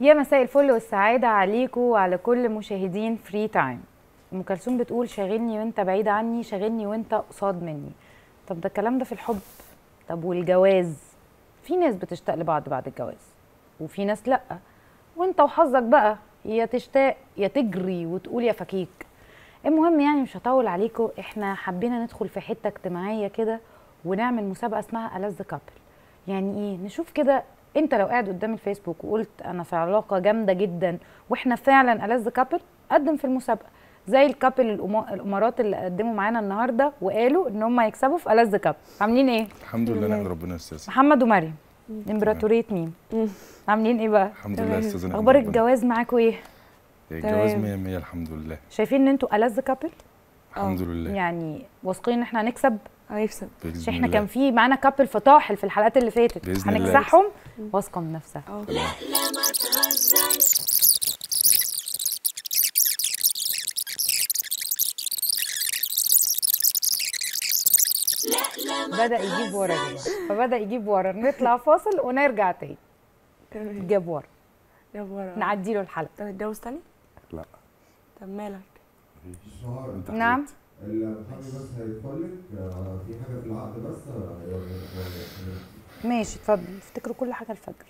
يا مساء الفل والسعادة عليكم وعلى كل مشاهدين Free Time. ام كلثوم بتقول شاغلني وانت بعيد عني، شاغلني وانت قصاد مني. طب ده الكلام ده في الحب، طب والجواز؟ في ناس بتشتاق لبعض بعد الجواز وفي ناس لأ، وانت وحظك بقى، يا تشتاق يا تجري وتقول يا فكيك. المهم يعني مش هطول عليكم، احنا حبينا ندخل في حتة اجتماعية كده ونعمل مسابقة اسمها ألذ couple. يعني ايه؟ نشوف كده انت لو قاعد قدام الفيسبوك وقلت انا في علاقة جامدة جدا واحنا فعلا ألذ couple، قدم في المسابقة زي ال couple الامارات اللي قدموا معانا النهارده وقالوا ان هم هيكسبوا في ألذ couple. عاملين ايه؟ الحمد لله نحمد ربنا يا استاذ. محمد ومريم امبراطورية ميم، عاملين ايه بقى؟ الحمد لله يا استاذ. اخبار الجواز معاكم ايه؟ الجواز 100 100 الحمد لله. شايفين ان انتوا ألذ couple؟ الحمد لله. يعني واثقين ان احنا هنكسب؟ هنكسب. عشان احنا كان في معانا couple فطاحل في الحلقات اللي فاتت، هنكسحهم. واثقة من نفسها. لا لا ما تهزرش. بدأ يجيب ورا كده، فبدأ يجيب ورا. نطلع فاصل ونرجع تاني. جاب ورا، جاب ورا، نعدي له الحلقة. انت هتتجوز تاني؟ لا. طب مالك؟ نعم. المحامي بس هيدخل لك في حاجة في العقد بس. ماشي اتفضل. افتكروا كل حاجة الفجر.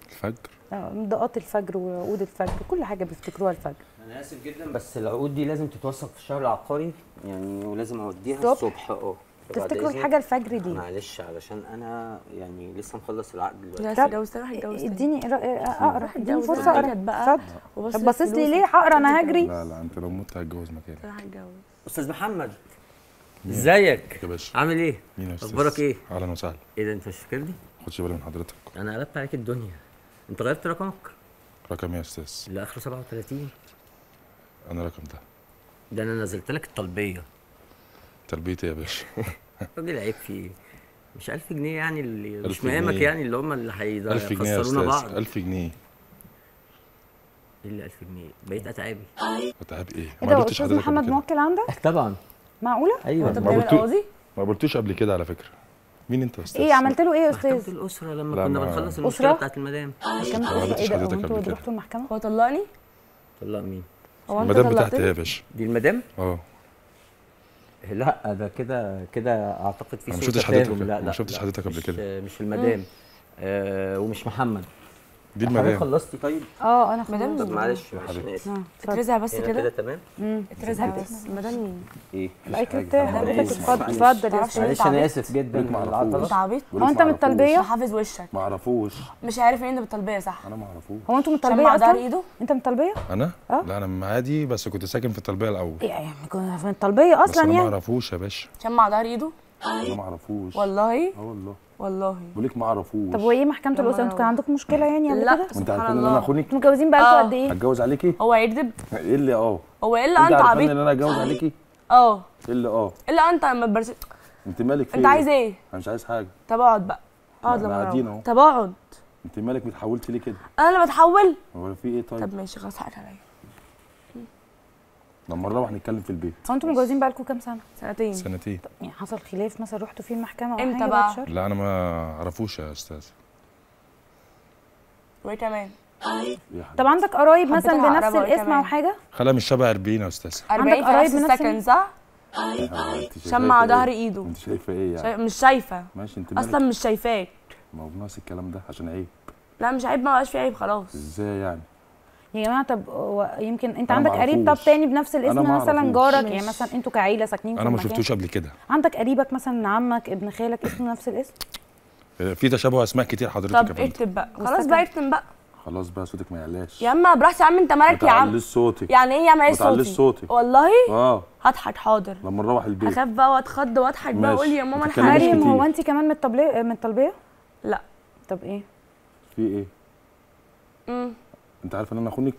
الفجر؟ اه، دقات الفجر وعقود الفجر، كل حاجة بيفتكروها الفجر. انا اسف جدا بس العقود دي لازم تتوثق في الشهر العقاري يعني، ولازم اوديها الصبح. اه تفتكروا الحاجة الفجر دي؟ معلش علشان انا يعني لسه مخلص العقد دلوقتي. لا اتجوز تاني، هتجوز تاني. اديني اقرا، اديني فرصة اقرا بقى. طب باصص لي ليه؟ هقرا انا هجري. لا لا انت لو مت هتجوز مكانك. انا هتجوز. استاذ محمد ازيك يا باشا؟ عامل ايه؟ مين يا استاذ؟ اخبارك ايه؟ اهلا وسهلا. ايه ده انت مش فاكرني؟ ما خدش بالي من حضرتك. انا قلبت عليك الدنيا. انت غيرت رقمك؟ رقم ايه يا استاذ؟ اللي اخره 37. انا الرقم ده. ده انا نزلت لك الطلبيه. تربيتي يا باشا. راجل عيب في ايه؟ مش 1000 جنيه يعني اللي مش مهمك يعني، اللي هم اللي هيخسرونا بعض. 1000 جنيه. ايه اللي 1000 جنيه؟ بقيت اتعبي. اتعب ايه؟ ما قابلتش حضرتك محمد موكل عندك؟ طبعا. معقولة؟ ايوه. انت بتعمل قاضي؟ ما قابلتوش قبل كده على فكرة. مين انت يا استاذ؟ ايه عملت له ايه يا استاذ؟ محكمة الاسرة لما كنا بنخلص المشكلة بتاعت المدام. محكمة الاسرة ايه ده؟ هو انتوا رحتوا المحكمة؟ هو طلقني؟ طلق مين؟ هو انت المدام بتاعتي ايه يا باشا؟ دي المدام؟ اه. لا ده كده كده اعتقد في ما سوء شفتش تفاهم. حضرتك. لا لا ما شفتش حضرتك قبل كده. مش المدام. ومش محمد. دي المدام. حضرتك خلصتي طيب؟ اه انا خلصت. طب معلش معلش انا اسف. اترزع بس كده كده تمام. اترزع بس. المدام مين؟ ايه؟ الاكل بتاعي حضرتك. اتفضل اتفضل يا استاذ. معلش انا اسف جدا. انت عبيط؟ هو انت من الطلبيه؟ حافظ وشك. ما اعرفوش. مش عارف ان انت من الطلبيه صح؟ انا ما اعرفوش. هو انتوا من الطلبيه اصلا؟ انت من الطلبيه؟ انا؟ لا انا من معادي بس كنت ساكن في الطلبيه الاول. يعني كنت في الطلبيه اصلا يعني؟ انا ما اعرفوش يا باشا. شمع ظهر ايده؟ انا ما اعرفوش والله. اه والله. والله بقول لك ما اعرفوش. طب وايه محكمة الاسرة؟ انتوا كان عندكم مشكلة يعني قبل لا كده؟ وانت عارفين ان انا اخونك؟ انتوا متجوزين بقالكم قد ايه؟ هتجوز عليكي؟ هو هيكذب؟ ايه اللي اه؟ هو ايه اللي انت عبيط؟ ان انا اتجوز عليكي؟ اه. ايه اللي اه؟ ايه اللي انت ما تبرش. انت مالك في انت عايز ايه؟ انا مش عايز حاجة. طب اقعد بقى، اقعد لما قاعدين اهو. طب اقعد. انت مالك بتحولتي ليه كده؟ انا اللي بتحول؟ هو في ايه طيب؟ طب ماشي خلاص حقك عليا. لما نروح نتكلم في البيت. هو انتوا متجوزين بقالكم كام سنة؟ سنتين. سنتين. يعني حصل خلاف مثلا رحتوا فيه المحكمة او امتى حاجة بقى؟ لا انا ما اعرفوش يا استاذ. وايه كمان؟ طب عندك قرايب مثلا بنفس الاسم او حاجة؟ خالها مش شبه 40 يا استاذ. 40 في نفس السكن صح؟ شمع ظهر ايده. انت شايفه ايه يعني؟ مش شايفه. ماشي انت مالك؟ اصلا مش شايفاك. ما هو بناقص الكلام ده عشان عيب. لا مش عيب، ما بقاش في عيب خلاص. ازاي يعني؟ يا جماعة طب يمكن انت عندك قريب طب تاني بنفس الاسم مثلا، جارك يعني مثلا، انتوا كعيله ساكنين في انا ما شفتوش قبل كده. عندك قريبك مثلا، عمك، ابن خالك، اسمه نفس الاسم؟ في تشابه اسماء كتير حضرتك يا فندم. طب اكتب بقى خلاص بقى، اكتب بقى خلاص بقى. صوتك ما يعلاش يا عم براحتي يا عم. انت مالك يا عم؟ ما تعليش صوتك. يعني ايه يا عم؟ ايه صوتي؟ ما تعليش صوتك والله. اه هضحك حاضر لما نروح البيت. هخاف بقى واتخض واضحك بقى واقول يا ماما الحقيقة. مريم هو انت كمان من الطلبيه؟ من الطلبيه؟ لا. طب ايه؟ في ايه؟ انت عارفه ان انا اخونك؟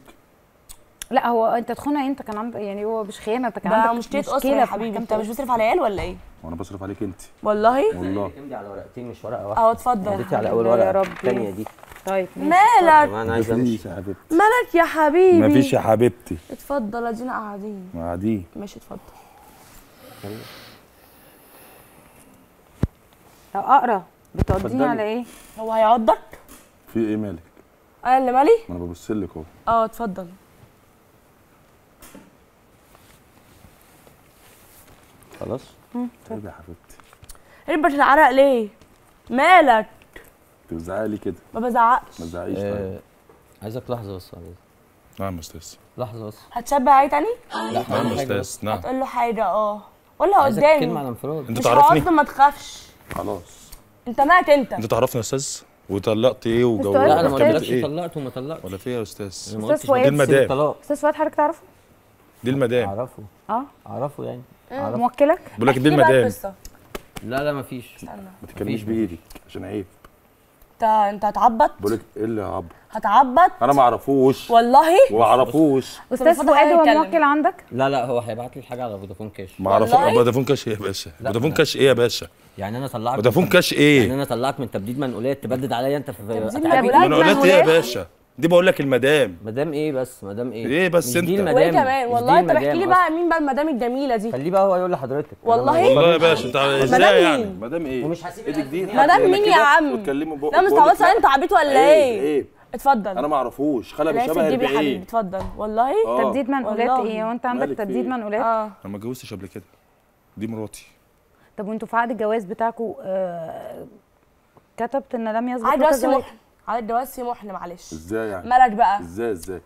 لا هو انت تخونها انت كان عندك يعني، هو مش خيانة، انت كان عندك مشكلة اسره يا حبيبي. انت مش بتصرف على عيال ولا ايه؟ وانا بصرف عليك انت والله. والله امضي على ورقتين مش ورقة واحدة. اه اتفضل. امضيتي على اول ورقة الثانية دي. طيب مالك؟ انا عايز امشي يا حبيبتي. مالك يا حبيبي؟ مفيش يا حبيبتي. اتفضل ادينا قاعدين. قاعدين ماشي اتفضل. طب اقرا بتوديني على ايه؟ هو هيعضك؟ في ايه مالك؟ انا اللي مالي؟ ما انا ببص لك اهو. اه اتفضل. خلاص؟ ايه يا حبيبتي؟ ربة العرق ليه؟ مالك؟ انت بتزعقي ليه كده؟ ما بزعقش. ما تزعقيش. طيب عايزك لحظة بس. نعم يا استاذ. لحظة بس. هتشبه عليه تاني؟ لا نعم يا استاذ. نعم. هتقول له حاجة؟ اه قولها قدامي. كلمة على انفراد. انت تعرفني؟ مش ما تخافش. خلاص. انت مالك انت؟ انت تعرفني يا استاذ؟ وطلقت ايه وجوزت؟ لا انا ما قلتلكش طلقت وما طلقتش ولا في ايه يا استاذ؟ استاذ فؤاد. دي المدام. استاذ فؤاد حضرتك تعرفه؟ دي المدام. اعرفه. اه اعرفه يعني. اعرفه. موكلك؟ بقول لك دي المدام. لا لا مفيش. ما تتكلميش بايدك عشان عيب. انت هتعبط؟ بقول لك ايه اللي هعبط؟ هتعبط؟ انا ما اعرفوش والله، ما اعرفوش. استاذ فؤاد هو موكل عندك؟ لا لا هو هيبعت لي الحاجة على فودافون كاش. ما اعرفوش. فودافون كاش ايه يا باشا؟ فودافون كاش ايه يا باشا؟ يعني انا طلعت فودافون كاش ايه؟ يعني انا طلعت من تبديد منقولات تبدد عليا انت في منقولات ايه يا باشا؟ دي بقول لك المدام. مدام ايه بس؟ مدام ايه؟ ايه بس انت؟ وايه كمان؟ والله طب احكي لي بقى مين بقى المدام الجميلة دي؟ خليه بقى هو يقول لحضرتك. والله والله يا باشا انت ازاي يعني؟ مدام ايه؟ ومش هسيب ايدك دي. مدام مين يا عم؟ لا مستعبط انت عبيط ولا ايه؟ اتفضل. انا ما اعرفوش. خلق بشبه 40. اتفضل. والله تبديد منقولات ايه؟ وانت عندك تبديد منقولات؟ انا ما اتجوزتش قبل كده، دي مراتي. طب وانتوا في عقد الجواز بتاعكم كتبت ان لم يسبق لك زواج؟ على الجواز في محن معلش. ازاي يعني؟ مالك بقى؟ ازاي ازاي؟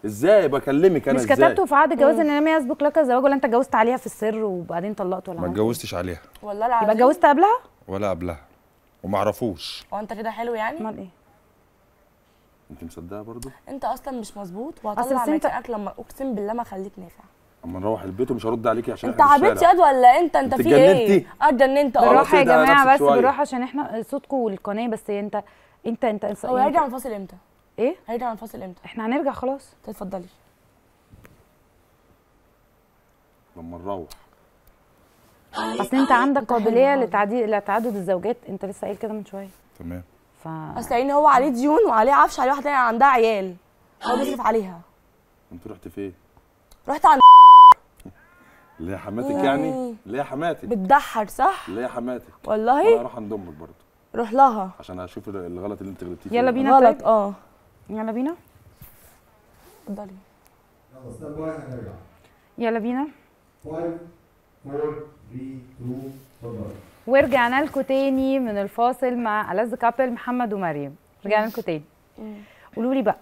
ازاي بكلمك انا؟ مش ازاي؟ كتبته في عقد الجواز ان لم يسبق لك الزواج، ولا انت اتجوزت عليها في السر وبعدين طلقت ولا ما اتجوزتش عليها؟ والله العظيم. يبقى اتجوزت قبلها؟ ولا قبلها وما اعرفوش. هو انت كده حلو يعني؟ امال ايه؟ انت مصدقه برضه؟ انت اصلا مش مظبوط وهطلع ميتك لما اقسم بالله ما اخليك نافع. اما نروح البيت ومش هرد عليكي عشان انت عبيط ياد ولا انت في ايه؟ اتجننت. بالراحة يا جماعة، بس بالراحة عشان احنا صوتكم والقناة. بس انت انت انت هو هيرجع من الفاصل امتى؟ ايه؟ هيرجع من الفاصل امتى؟ احنا هنرجع خلاص. اتفضلي. لما نروح. اصل انت عندك قابلية لتعدد الزوجات، انت لسه قايل كده من شوية. تمام. اصل يعني هو عليه ديون وعليه عفش، عليه واحدة عندها عيال هو بيصرف عليها. انت رحت فين؟ رحت عند اللي هي حماتك يعني؟ اللي هي حماتك. بتضحك صح؟ اللي هي حماتك. والله؟ انا هروح عند امك برضه. روح لها عشان اشوف الغلط اللي انت غلطتيه فيه. يلا بينا. غلط. طيب. اه يلا بينا. اتفضلي. يلا stand by هنرجع. يلا بينا. 5 4 3 2 اتفضل. ورجعنا لكم تاني من الفاصل مع ألذ couple محمد ومريم. رجعنا لكم تاني. قولوا لي بقى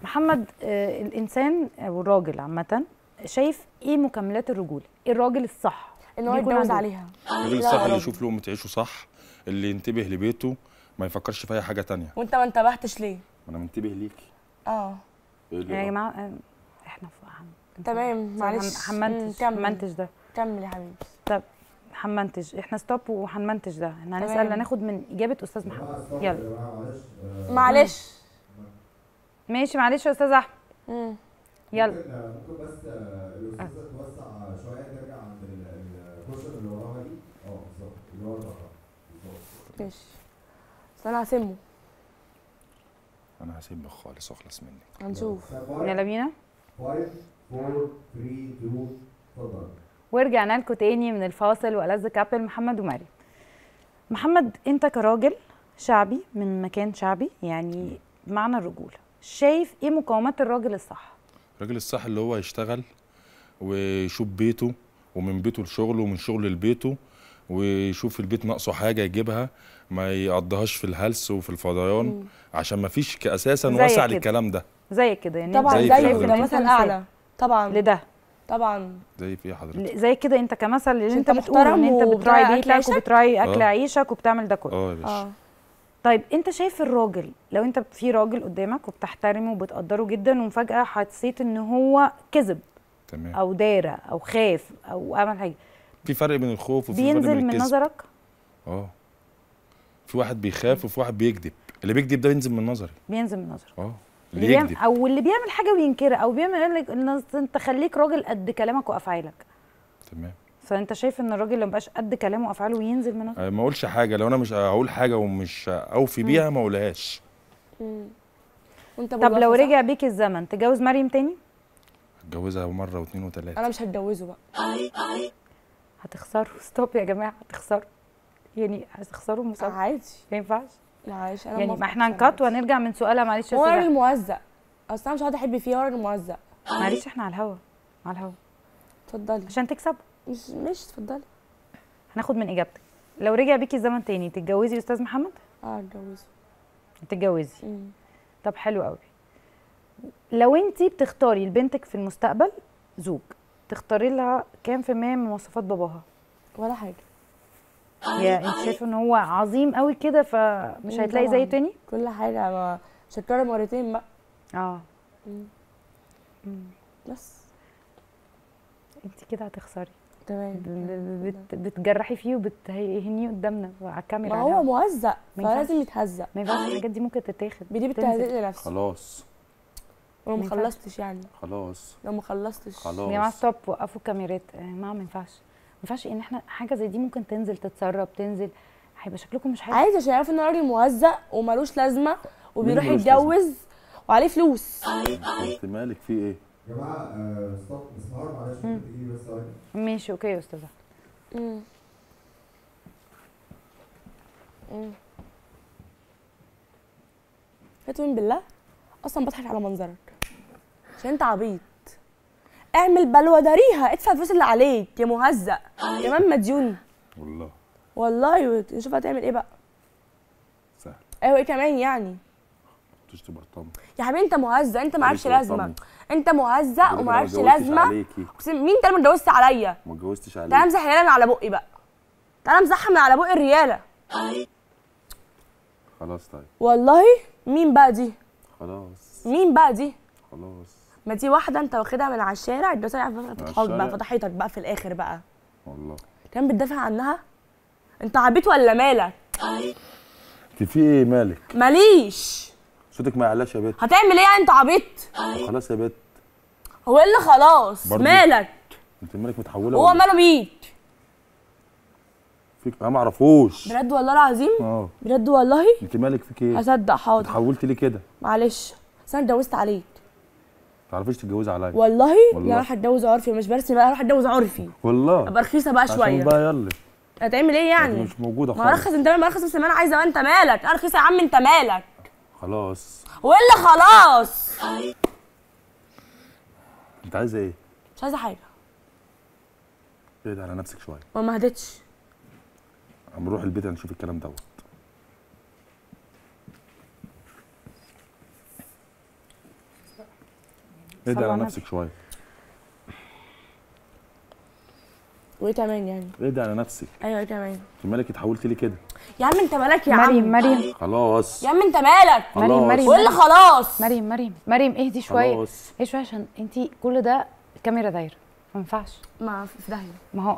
محمد، الانسان او الراجل عامة شايف ايه مكملات الرجولة؟ ايه الراجل الصح؟ ان هو يتجوز عليها. الراجل الصح اللي يشوف لقمة عيشه صح، اللي ينتبه لبيته، ما يفكرش في اي حاجة تانية. وانت ما انتبهتش ليه؟ ما انا منتبه ليكي. اه يا جماعة احنا تمام معلش. هنمنتج ده. كمل يا حبيبي. طب هنمنتج احنا stop وهنمنتج ده. احنا هنسال، هناخد من اجابه استاذ محمد. يلا معلش. ماشي معلش يا استاذ احمد. يلا ممكن بس الاستاذة توسع شوية، ترجع عند ال cushion اللي وراها دي. بالظبط اللي ورا بالظبط. ماشي بس انا هسمه. انا هسمك خالص واخلص منك. هنشوف. يلا بينا. 5 4 3 2 اتفضل. ورجعنا لكم تاني من الفاصل وألذ couple محمد ومريم. محمد، انت كراجل شعبي من مكان شعبي، يعني معنى الرجولة، شايف ايه مقومات الراجل الصح؟ الراجل الصح اللي هو يشتغل ويشوف بيته، ومن بيته لشغلة، ومن شغله لبيته، ويشوف البيت ناقصه حاجة يجيبها، ما يقضيهاش في الهلس وفي الفضيان، عشان ما فيش اساسا وسع للكلام ده. زي كده يعني. طبعا زي كده مثل اعلى طبعا لده. طبعا زي في ايه حضرتك؟ زي كده انت كمثل اللي انت بتقول ان انت بتراعي بيتك وبتراعي اكل عيشك وبتعمل ده كله. يا باشا. طيب انت شايف الراجل، لو انت في راجل قدامك وبتحترمه وبتقدره جدا، وفجأة حسيت ان هو كذب، تمام، او دارة او خاف او عمل حاجة، في فرق بين الخوف وفي فرق بين الكذب. بينزل من نظرك؟ في واحد بيخاف وفي واحد بيكذب. اللي بيكذب ده بينزل من نظري. بينزل من نظرك. اللي يكذب او اللي بيعمل حاجة وينكرها، او بيعمل لك انت خليك راجل قد كلامك وافعالك. تمام. فانت شايف ان الراجل لو مبقاش قد كلامه وافعاله وينزل من نظرك؟ ما اقولش حاجة، لو انا مش هقول حاجة ومش اوفي بيها ما اقولهاش. وانت طب لو رجع بيك الزمن تتجوز مريم تاني؟ هتجوزها مرة واثنين وثلاثة. انا مش هتجوزه بقى. هتخسروا. stop يا جماعة، هتخسروا، يعني هتخسروا المسابقة عادي، ما ينفعش. معلش انا يعني ما احنا هنكت وهنرجع من سؤالها. معلش يا هو استاذه راجل مهزأ، اصل انا مش هقعد احب فيه، هو راجل مهزأ. معلش احنا على الهوا، على الهوا. اتفضلي عشان تكسب. مش اتفضلي. هناخد من اجابتك. لو رجع بيكي الزمن تاني تتجوزي استاذ محمد؟ اه اتجوزه. تتجوزي. طب حلو قوي. لو انت بتختاري لبنتك في المستقبل زوج، تختاري لها كام في المية من مواصفات باباها؟ ولا حاجة. يا انت شايفه ان هو عظيم قوي كده فمش هتلاقي زيه تاني؟ كل حاجة، ما مش هتكرر مرتين بقى. اه بس انت كده هتخسري. تمام. بتجرحي فيه وبتهنيه قدامنا وعلى الكاميرا. ما هو مهزأ فلازم يتهزأ. ما ينفعش، الحاجات دي ممكن تتاخد. دي بتهزئ لنفسه. خلاص لو ما خلصتش يعني. خلاص لو ما خلصتش خلاص يا جماعة stop، وقفوا الكاميرات. ما ينفعش، ما ينفعش ان احنا حاجة زي دي ممكن تنزل تتسرب، تنزل هيبقى شكلكم مش حلو. عايز عشان يعرفوا ان راجل مهزأ ومالوش لازمه وبيروح يتجوز وعليه فلوس. انت مالك في ايه؟ يا جماعة stop مسمار، معلش ممكن تجيبي بس ثواني. ماشي okay يا استاذه. هتؤمن بالله اصلا بضحك على منظرك عشان انت عبيط. اعمل بلوه داريها، ادفع الفلوس اللي عليك يا مهزأ، كمان مديون. والله والله نشوف هتعمل ايه بقى. سهل. ايوه ايه كمان يعني؟ تشتي يا حبيبي انت مهزأ، انت معكش لازمه، انت مهزأ ومعكش لازمه. اقسم مين انت اللي ما اتجوزت عليا؟ ما اتجوزتش عليك. تعالى امسح رياله من على بقي بقى، تعالى امسحها من على بقي الرياله. خلاص طيب. والله مين بقى دي؟ خلاص مين بقى دي؟ خلاص ما دي واحدة انت واخدها من على الشارع، اتجوزتها فتحوك بقى، فضحيتك بقى في الاخر بقى. والله كان بتدافع عنها؟ انت عبيط ولا مالك؟ انت في ايه مالك؟ ماليش. صوتك ما يعلاش يا بت. هتعمل ايه يعني انت عبيط؟ خلاص يا بت. هو ايه اللي خلاص؟ مالك؟ انت مالك متحوله؟ هو ماله بيك؟ فيك انا ما اعرفوش. بجد والله العظيم؟ اه بجد والله؟ انت مالك فيك ايه؟ هصدق. حاضر. اتحولت ليه كده؟ معلش بس انا اتجوزت عليك. ما تعرفيش تتجوزي عليا. والله؟ لا اروح اتجوز عرفي، مش برسم بقى، اروح اتجوز عرفي. والله ابقى رخيصة بقى شوية. عشان بقى يلا هتعمل ايه يعني؟ مش موجودة خالص. ما ارخص انت، ما ارخص بس ما انا عايزه. انت مالك؟ انا رخيصة يا عم، انت مالك؟ خلاص. هو ايه اللي خلاص؟ انت عايزه ايه؟ مش عايزه حاجة. اهدي على نفسك شوية. ما هدتش. هنروح البيت هنشوف الكلام دوت. اهدي على نفسك شوية. وايه كمان يعني؟ اهدي على نفسك. ايوه ايه كمان؟ انت مالك اتحولت ليه كده؟ يا عم انت مالك يا عم؟ مريم مريم خلاص يا عم انت مالك؟ مريم مريم وايه اللي خلاص؟ مريم مريم مريم اهدي شوية، اهدي شوية عشان انت كل ده الكاميرا دايرة، ما ينفعش. ما في داهية. ما هو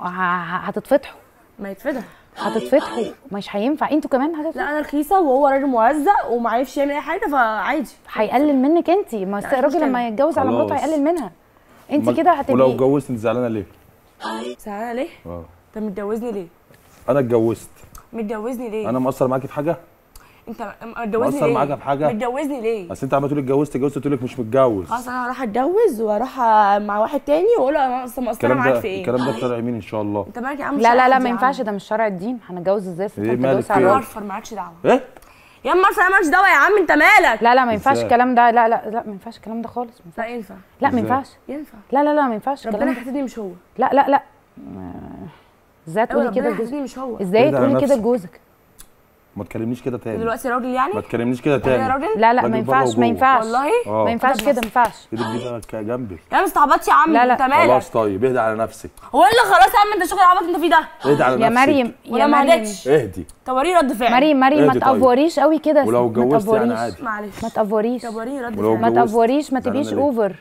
هتتفضحوا. ما يتفضح. هتتفضحوا، مش هينفع انتوا كمان هتتفضحوا. لا انا رخيصة وهو راجل مهزأ وما عرفش يعمل اي حاجة فعادي. هيقلل منك انت، ما الراجل لما يتجوز على مراته هيقلل منها. انت كده هتبقي. ولو اتجوزت انت زعلانة ليه؟ زعلانة ليه؟ اه. انت متجوزني ليه؟ انا اتجوزت. متجوزني ليه؟ انا مقصر معاكي في حاجة؟ انت متجوزني ليه؟ مقصر معاك في حاجة؟ متجوزني ليه؟ اصل انت عمال تقولي اتجوزت اتجوزت، قلت لك مش متجوز. خلاص انا هروح اتجوز واروح مع واحد تاني واقول له انا اصلا مقصرة معاك في ايه؟ الكلام ده في شرع مين ان شاء الله؟ انت مالك يا عم؟ لا لا لا ما ينفعش، ده مش شرع الدين. هنتجوز ازاي؟ ايه مالك؟ انا ارفر معاكش دعوه. ايه؟ يا عم ارفر مالكش دعوه يا عم، انت مالك؟ لا لا ما ينفعش الكلام ده. لا لا لا ما ينفعش الكلام ده خالص. لا ينفع. لا ما ينفعش. ينفع. لا لا لا ما ينفعش الكلام ده. ربنا حاسبني مش هو. لا لا لا ازاي تقولي كده لجوزك؟ مش هو. ازاي تقولي كده لجوزك؟ ما تكلمنيش كده تاني. دلوقتي راجل يعني؟ ما تكلمنيش كده تاني. راجل؟ لا لا ما ينفعش، ما ينفعش والله ما ينفعش كده، ما ينفعش. ايدك دي بقى جنبك. يا عم استعبطت يا عم. لا لا انت مالك؟ خلاص طيب اهدي على نفسك. هو ايه اللي خلاص يا عم؟ انت شغل العبط انت فيه ده. اهدي على نفسك يا مريم. يا مريم اهدي. طب وريني رد فعل. مريم مريم ما تافوريش قوي كده. ولو اتجوزت يعني عادي. معلش ما تافوريش. طب وريني رد فعل. ما تافوريش، ما تبقيش over.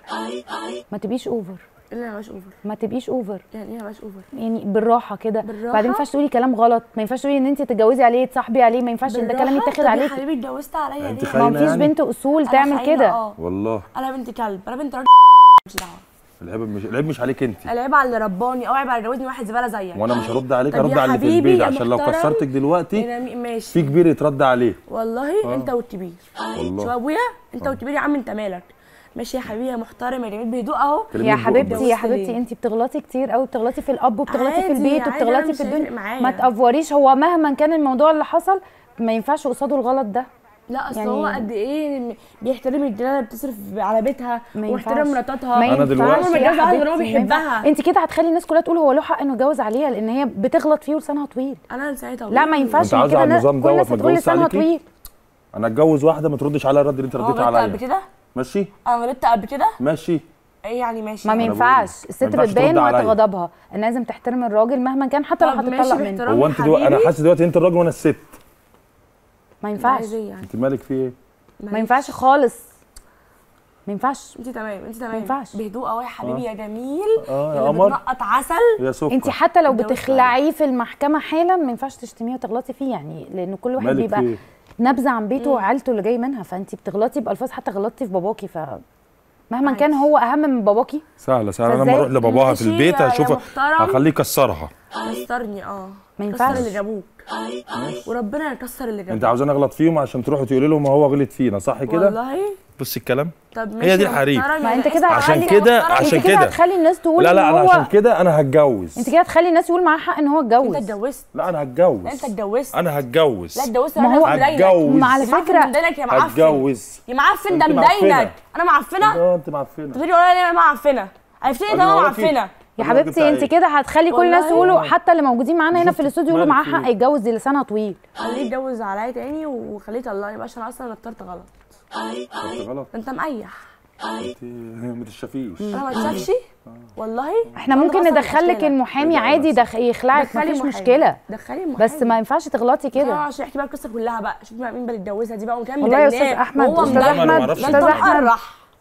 ما تبقيش over. ايه اللي مش over؟ ما تبقيش over. يعني ايه مش over؟ يعني بالراحة كده. بعدين ما ينفعش تقولي كلام غلط، ما ينفعش تقولي ان انت تتجوزي عليه، تصاحبي عليه، ما ينفعش ده كلام يتاخد عليكي. يا حبيبي اتجوزت عليا ليه؟ ما فيش يعني؟ بنت اصول تعمل كده. والله انا بنت كلب، انا بنت راجل مش دعوه. العيب مش عليك انت، العيب على اللي رباني، او عيب على اللي جوزني واحد زبالة زيك. وانا مش هرد عليك، هرد على اللي في البيت، عشان لو كسرتك دلوقتي ماشي في كبير يترد عليه. والله انت والكبير. والله شو ابويا انت والكبير يا عم، انت مالك؟ ماشي يا حبيبي يا محترم يا جميل، بهدوء اهو. يا حبيبتي يا حبيبتي انت بتغلطي كتير قوي، بتغلطي في الاب وبتغلطي في البيت وبتغلطي في الدنيا. ما تافوريش. هو مهما كان الموضوع اللي حصل ما ينفعش قصاده الغلط ده. لا اصل يعني هو قد ايه بيحترم الرجالة اللي بتصرف على بيتها ويحترم مراتاتها. انا دلوقتي متجوز واحدة هو بيحبها. انت كده هتخلي الناس كلها تقول هو له حق انه يتجوز عليها، لان هي بتغلط فيه ولسانها طويل. انا لساني طويل. لا ما ينفعش كده. كده الناس كل الناس تقول لسانها طويل. انا اتجوز واحدة ما تردش عليا الرد اللي انت رديت عليا قبل كده. ماشي. انا غلطت قبل كده. ماشي. ايه يعني ماشي؟ ما ينفعش الست بتبين وقت غضبها، ان لازم تحترم الراجل مهما كان حتى لو هتطلق منه. هو انت انا حاسس دلوقتي انت الراجل وانا الست. ما ينفعش. انت مالك في ايه؟ ما ينفعش خالص، ما ينفعش. انت تمام، انت تمام، ما ينفعش. بهدوء اهو يا حبيبي يا جميل. يا قمر بتنقط عسل يا سكر. انت حتى لو بتخلعيه في المحكمة حالا ما ينفعش تشتميه وتغلطي فيه، يعني لان كل واحد بيبقى نبذه عن بيته وعيلته اللي جاي منها، فانت بتغلطي بالفاظ حتى غلطتي في باباكي، ف مهما كان هو اهم من باباكي. سهلة سهلة، انا لما اروح لباباها في البيت هشوف هخليه يكسرها. كسرني. ما ينفعش. كسر اللي جابوك، وربنا يكسر اللي جابوك. انت عاوزاني اغلط فيهم عشان تروحوا تقولي لهم هو غلط فينا، صح كده؟ والله بص الكلام. طب ماشي، هي دي الحريم. ما انت كده عشان كده، عشان كده هتخلي الناس تقول لا لا انا عشان كده انا هتجوز. انت كده هتخلي الناس يقول معاه حق ان هو اتجوز. انت اتجوزت؟ لا انا هتجوز. لا انت اتجوزت. انا هتجوز. لا اتجوزت. ما هو هتجوز. ما على فكرة يا معفن. هتجوز يا معفن، ده مدينك. انا معفنه؟ انت معفنه. تقولي ولا انا معفنه؟ عرفتني ان انا معفنه يا حبيبتي. انت كده هتخلي كل الناس يقولوا، حتى اللي موجودين معانا هنا في الاستوديو يقولوا معاه حق يتجوز، دي لسانها طويل. خليه يتجوز عليا تاني وخليه يطلقني بقى، عشان اصلا انا اخترت غلط. اخترت غلط؟ انت مقيح. انت ما تتشافيش. انا ما اتشافش والله. احنا ممكن ندخلك المحامي عادي، يخلعك مفيش مشكلة. دخلي المحامي بس ما ينفعش تغلطي كده. عشان احكي بقى القصة كلها بقى، شوف بقى مين اللي اتجوزها دي بقى وكان والله يا استاذ احمد، استاذ احمد، استاذ احمد،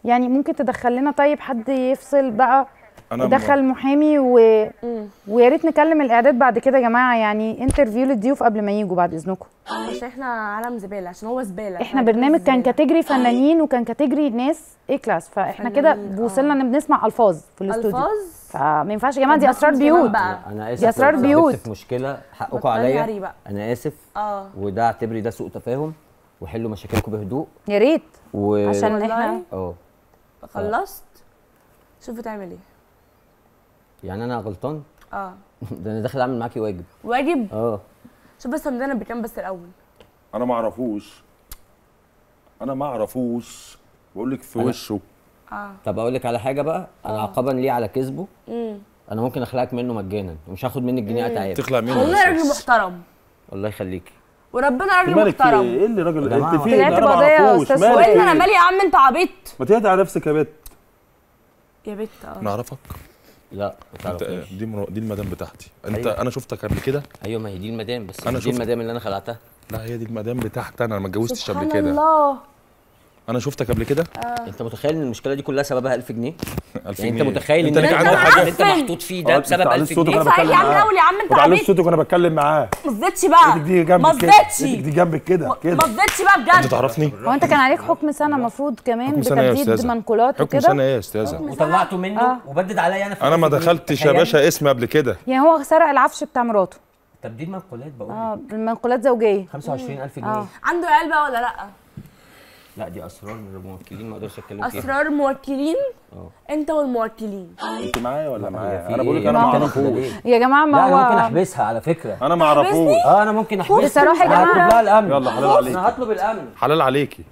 يعني ممكن تدخل لنا طيب حد يفصل بقى، دخل محامي ويا ريت نكلم الاعداد بعد كده يا جماعة، يعني interview للضيوف قبل ما يجوا بعد اذنكم، عشان احنا عالم زبالة، عشان هو زبالة. احنا برنامج كان category فنانين وكان category ناس A class، فاحنا كده وصلنا ان بنسمع الفاظ في الاستوديو، فما ينفعش يا جماعة، دي اسرار بيوت. انا اسف، دي اسرار بيوت. في مشكلة حقكم عليا، انا اسف. وده اعتبري ده سوء تفاهم، وحلوا مشاكلكم بهدوء يا ريت، عشان احنا خلصت. شوف بتعمل ايه. يعني انا غلطان؟ ده انا داخل اعمل معاكي واجب. واجب؟ شوف بس همدانك بكام بس الاول. انا ما اعرفوش، انا ما اعرفوش، بقول لك في وشه. طب اقول لك على حاجة بقى، انا عقابا ليه على كذبه، انا ممكن اخلعك منه مجانا ومش هاخد منك جنيه اتعاب. تخلع منه؟ والله راجل محترم. الله يخليكي. وربنا راجل محترم. ايه اللي راجل انت فيه؟ انا ما اعرفوش. مالك؟ انا مالي يا عم، انت عبيط. ما تهدي على نفسك يا بت. يا بت. نعرفك؟ لا ما تعرفنيش. دي المدام بتاعتي. انت أيوة. انا شفتك قبل كده. ايوه ما هي دي المدام، بس انا دي المدام اللي انا خلعتها. لا هي دي المدام بتاعتي، انا ما اتجوزتش قبل كده. سبحان الله. انا شفتك قبل كده. انت متخيل ان المشكلة دي كلها سببها 1000 جنيه؟ 1000 يعني جنيه؟ انت متخيل ان انت محطوط فيه ده بسبب 1000 جنيه؟ انت يا عم الاول يا عم، انت عبيط. صوتك وانا بتكلم معاه. ما تزيدش بقى، ما تزيدش. ايدك دي جنبك كده كده، ما تزيدش بقى بجد. انت تعرفني؟ هو انت كان عليك حكم سنة المفروض كمان بتبديد منقولات وكده. حكم سنة ايه يا استاذه؟ وطلعته منه وبدد عليا انا. انا ما دخلتش يا باشا اسم قبل كده. يعني هو سرق العفش بتاع مراته. تبديد منقولات بقول لك. منقولات زوجيه. 25000 جنيه. عنده عيال بقى ولا لا؟ لا دي اسرار الموكلين ما اقدرش اتكلم فيها. اسرار موكلين؟ انت والموكلين. انت معايا ولا معايا؟ انا بقول لك انا ما اعرفوش يا جماعة. ما هو لا انا ممكن احبسها على فكرة. انا ما اعرفوش. انا ممكن احبسها بصراحة يا جماعة. هطلب لها الامن. يلا حلال عليكي. انا هطلب الامن. حلال عليكي.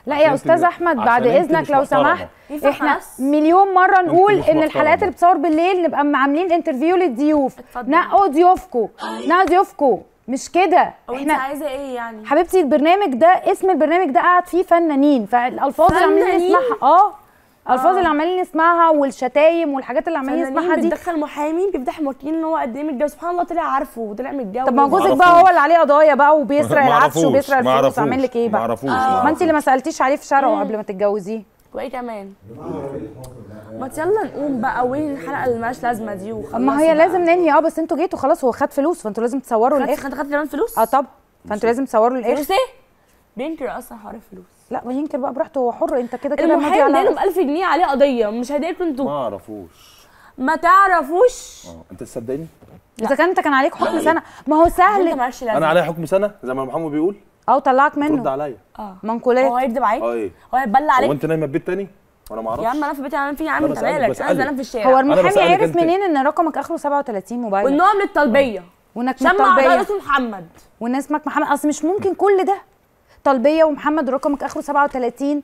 لا يا استاذ احمد بعد اذنك لو سمحت، احنا مليون مرة نقول ان الحلقات اللي بتصور بالليل نبقى عاملين interview للضيوف. نقوا ضيوفكم، نقوا ضيوفكم، مش كده. احنا عايزه ايه يعني حبيبتي؟ البرنامج ده، اسم البرنامج ده قعد فيه فنانين، فالالفاظ اللي عمالين نسمعها الالفاظ اللي عمالين نسمعها والشتايم والحاجات اللي عمالين نسمعها دي. بيدخل محامي بيفتح موكلين ان هو قد ايه متجوز، سبحان الله طلع عارفه وطلع متجوز. طب ما جوزك بقى هو اللي عليه قضايا بقى وبيسرق العفش وبيسرق الفلوس، اعمل لك ايه بقى؟ ما اعرفوش. ما انت اللي ما سالتيش عليه في شرعه قبل ما تتجوزيه. وايه كمان؟ ما يلا نقوم بقى، وين الحلقة اللي مالهاش لازمه دي وخلاص. ما هي لازم ننهي. بس انتوا جيتوا خلاص، هو خد فلوس فانتوا لازم تصوروا للاخر. خد كمان فلوس؟ طبعا، فانتوا لازم تصوروا للاخر. فلوس ايه؟ بينكر اصلا حوار الفلوس. لا ما ينكر بقى براحته، هو حر. انت كده كده المحامي اداله ب 1000 جنيه عليه قضية، مش هيضايقكم انتوا. ما اعرفوش. ما تعرفوش؟ انت تصدقني؟ اذا كان انت كان عليك حكم سنة، ما هو سهل. انا عليا حكم سنة زي ما محمد بيقول. طلعك منه. رد عليا. منقولات. هو هيكدب عليك؟ هو هيتبلى عليك؟ هو انت نايمة في بيت تاني؟ وانا ما اعرفش يا عم. انا في بيتي عامل فيه يا عم، انت مالك؟ انا زعلان في الشارع. هو المحامي عرف منين ان رقمك اخره 37 موبايل؟ وان هو من الطلبيه. وانك شمع على اسمه محمد وان اسمك محمد. اصل مش ممكن كل ده طلبية ومحمد رقمك اخره 37.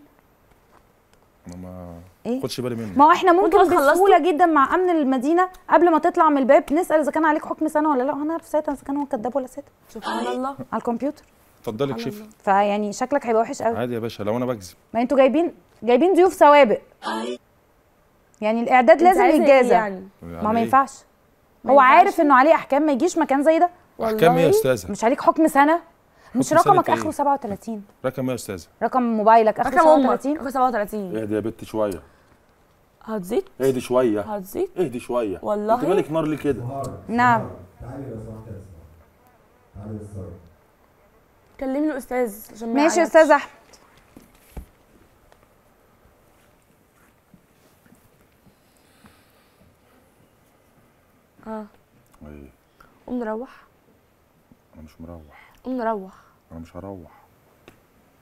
انا ما إيه؟ خدش بالي منه. ما هو احنا ممكن بسهولة جدا مع امن المدينة قبل ما تطلع من الباب نسال اذا كان عليك حكم سنة ولا لا، وهنعرف ساعتها اذا كان هو كذاب ولا صادق. سبحان الله. على الكمبيوتر. اتفضلي اكشفي. فيعني شكلك هيبقى وحش قوي. عادي يا باشا لو انا بكذب. ما انتوا جايبين ضيوف سوابق. يعني الاعداد لازم يتجازى يعني. ما ينفعش. هو عارف انه عليه احكام، ما يجيش مكان زي ده. احكام ايه يا استاذه؟ مش عليك حكم سنة؟ مش رقمك اخره 37؟ رقم ايه يا استاذه؟ رقم موبايلك اخره 37؟ اخره 37. اهدي يا بنت شوية. هتزيد؟ اهدي شوية. هتزيد؟ اهدي شوية والله. انت مالك نار ليه كده؟ نعم. تعالي لو سمحتي يا اسماء. تعالي بالسرعة. كلمني الاستاذ عشان ما ماشي يا استاذ احمد. ايه؟ قوم نروح. انا مش مروح. قوم نروح. انا مش هروح.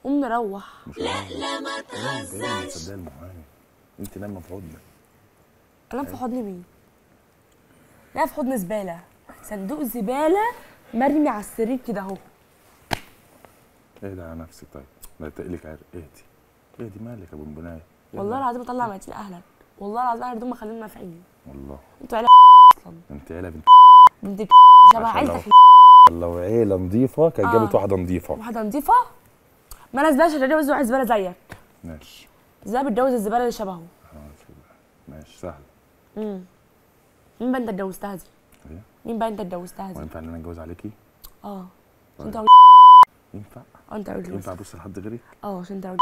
قوم نروح. مش هروح. لا لا ما تهزرش. صدقني المحامي. انت نايمة في حضنك. انام في حضن مين؟ نايمة في حضن زبالة، صندوق زبالة مرمي على السرير كده اهو. اهدي على نفسك طيب، لا تقلك عرق، اهدي. اهدي مالك يا بونبونايه؟ والله العظيم اطلع ميتين اهلك، والله العظيم اهلك دول ما خليهم نافعين. والله. انتوا عيله اصلا. انت عيله بنت بنت شبه عيلتك. لو عيله نظيفة كانت جابت واحدة نظيفة. واحدة نظيفة؟ ما انا زبالة شغالة وزع زبالة زيك. ماشي. ازاي بتجوز الزبالة اللي شبهه؟ ماشي سهل. مين بقى انت اتجوزتها دي؟ ايه؟ مين بقى انت اتجوزتها دي؟ هو ينفع ان انا اتجوز عليكي؟ اه. عشان انت ينفع؟ انت راجل. ينفع ابص لحد غيرك؟ اه عشان انت راجل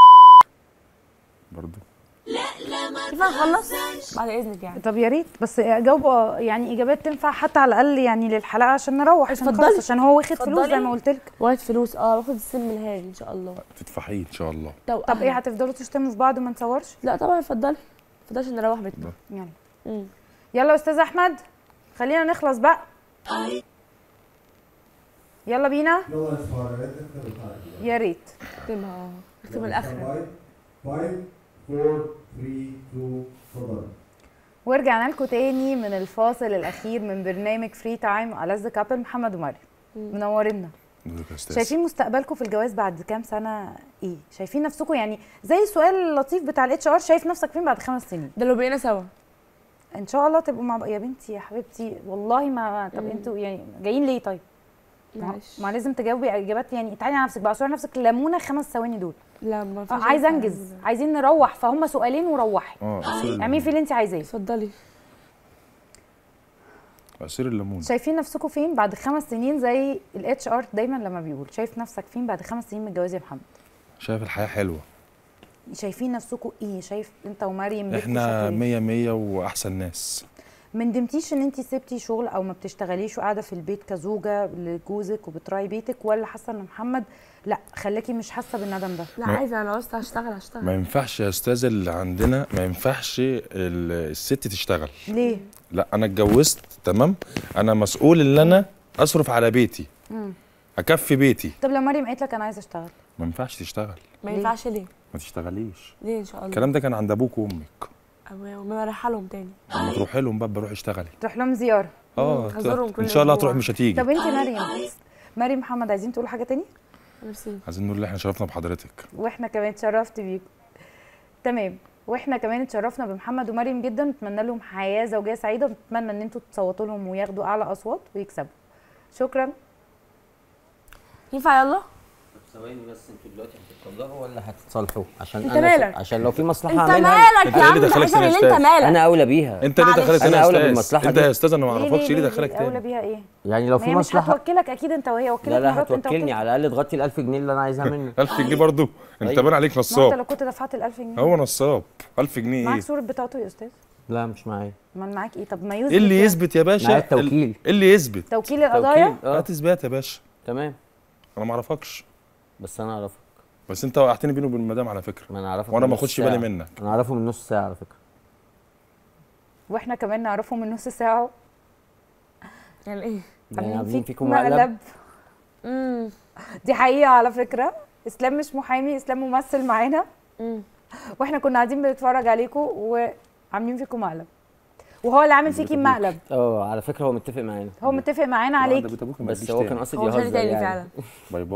برضه. لا لا ما ينفع نخلص؟ بعد اذنك يعني. طب يا ريت بس جاوبوا يعني اجابات تنفع حتى على الاقل يعني للحلقة عشان نروح، عشان نخلص، عشان هو واخد فلوس زي ما قلت لك. واخد فلوس واخد السم الهاري ان شاء الله. تدفعيه ان شاء الله. طب ايه هتفضلوا تشتموا في بعض وما نصورش؟ لا طبعا اتفضلي اتفضلي عشان نروح بيتنا. يلا يلا يا استاذ احمد خلينا نخلص بقى. يلا بينا. يلا يا ساره يا ريت نختم الحلقة. يا ريت اختمها. اختم الاخرة. 5 4 3 2 اتفضل. ورجعنا لكم تاني من الفاصل الاخير من برنامج Free Time ألذ couple محمد ومريم. منورينا. شايفين مستقبلكم في الجواز بعد كام سنة ايه؟ شايفين نفسكم يعني زي السؤال اللطيف بتاع ال HR، شايف نفسك فين بعد 5 سنين؟ ده لو بقينا سوا ان شاء الله تبقوا مع يا بنتي يا حبيبتي والله ما طب انتوا يعني جايين ليه طيب؟ ما لازم تجاوبي اجابات يعني. تعالي على نفسك بقى، اعصري نفسك ليمونه 5 ثواني دول. لا ما فيش. عايزه انجز، عايزين نروح، فهم سؤالين وروحي. اعملي في اللي انت عايزاه. اتفضلي. عصير الليمون. شايفين نفسكم فين بعد 5 سنين؟ زي ال HR دايما لما بيقول شايف نفسك فين بعد 5 سنين من الجواز يا محمد؟ شايف الحياة حلوة. شايفين نفسكم ايه؟ شايف انت ومريم احنا 100 100 واحسن ناس. ما ندمتيش ان انت سبتي شغل او ما بتشتغليش وقاعدة في البيت كزوجة لجوزك وبتراعي بيتك، ولا حاسه ان محمد لا خلاكي مش حاسه بالندم ده؟ لا عايزه، انا عاوزه اشتغل هشتغل. ما ينفعش يا استاذه، اللي عندنا ما ينفعش الست تشتغل. ليه؟ لا انا اتجوزت تمام، انا مسؤول ان انا اصرف على بيتي، اكفي بيتي. طب لو مريم قالت لك انا عايزه اشتغل؟ ما ينفعش تشتغل. ما ينفعش ليه؟ ما تشتغليش ليه ان شاء الله؟ الكلام ده كان عند ابوك وامك. وما رايحة لهم تاني. لما تروحي لهم بقى بروح اشتغلي. تروح لهم زيارة. ان شاء الله هتروح مش هتيجي. طب انت مريم محمد عايزين تقولوا حاجة تاني؟ نفسي عايزين نقول ان احنا شرفنا بحضرتك. واحنا كمان اتشرفت بيكم. تمام، واحنا كمان اتشرفنا بمحمد ومريم جدا، نتمنى لهم حياة زوجيه سعيدة، ونتمنى ان انتوا تصوتوا لهم وياخدوا اعلى اصوات ويكسبوا. شكرا. ينفع يلا؟ ثواني بس، انتوا دلوقتي هتتطلقوا ولا هتتصالحوا؟ عشان انت مالك؟ عشان لو في مصلحة انت اعملها. مالك يا عم؟ انت انت مالك؟ انا اولى بيها. انت ليه دخلت انا انا اولى يا بالمصلحة استاذ؟ انت يا استاذ انا ما اعرفكش، ليه دخلك تاني؟ اولى بيها ايه؟ يعني لو في مش مصلحة هتوكلك اكيد انت وهي وكلت. لا لا هتوكلني، على الاقل تغطي ال 1000 جنيه اللي انا عايزها منك. 1000 جنيه برضه؟ انت باين عليك نصاب. انت لو كنت دفعت ال 1000 جنيه. هو نصاب. 1000 جنيه ايه؟ معاك صوره بطاقته يا استاذ؟ لا مش معايا. امال معاك ايه؟ طب ما يثبت. ايه اللي يثبت يا باشا؟ معايا التوكيل. ايه اللي يثبت؟ توكيل القضايا؟ هات اثبات يا باشا. تمام. انا ما اعرفكش. بس انا اعرفك. بس انت وقعتني بيني وبين المدام على فكرة. ما انا اعرفك وانا ما اخدش بالي منك. انا اعرفه من نص ساعة على فكرة. واحنا كمان نعرفه من نص ساعة. يعني ايه؟ يعني عاملين فيكم مقلب. دي حقيقة على فكرة. اسلام مش محامي، اسلام ممثل معانا. واحنا كنا قاعدين بنتفرج عليكم وعاملين فيكم مقلب. وهو اللي عامل فيكي المقلب. على فكرة هو متفق معانا. هو متفق معانا عليكي، بس هو كان قاصد هو مش يهزر تاني يعني. فعلا. bye bye.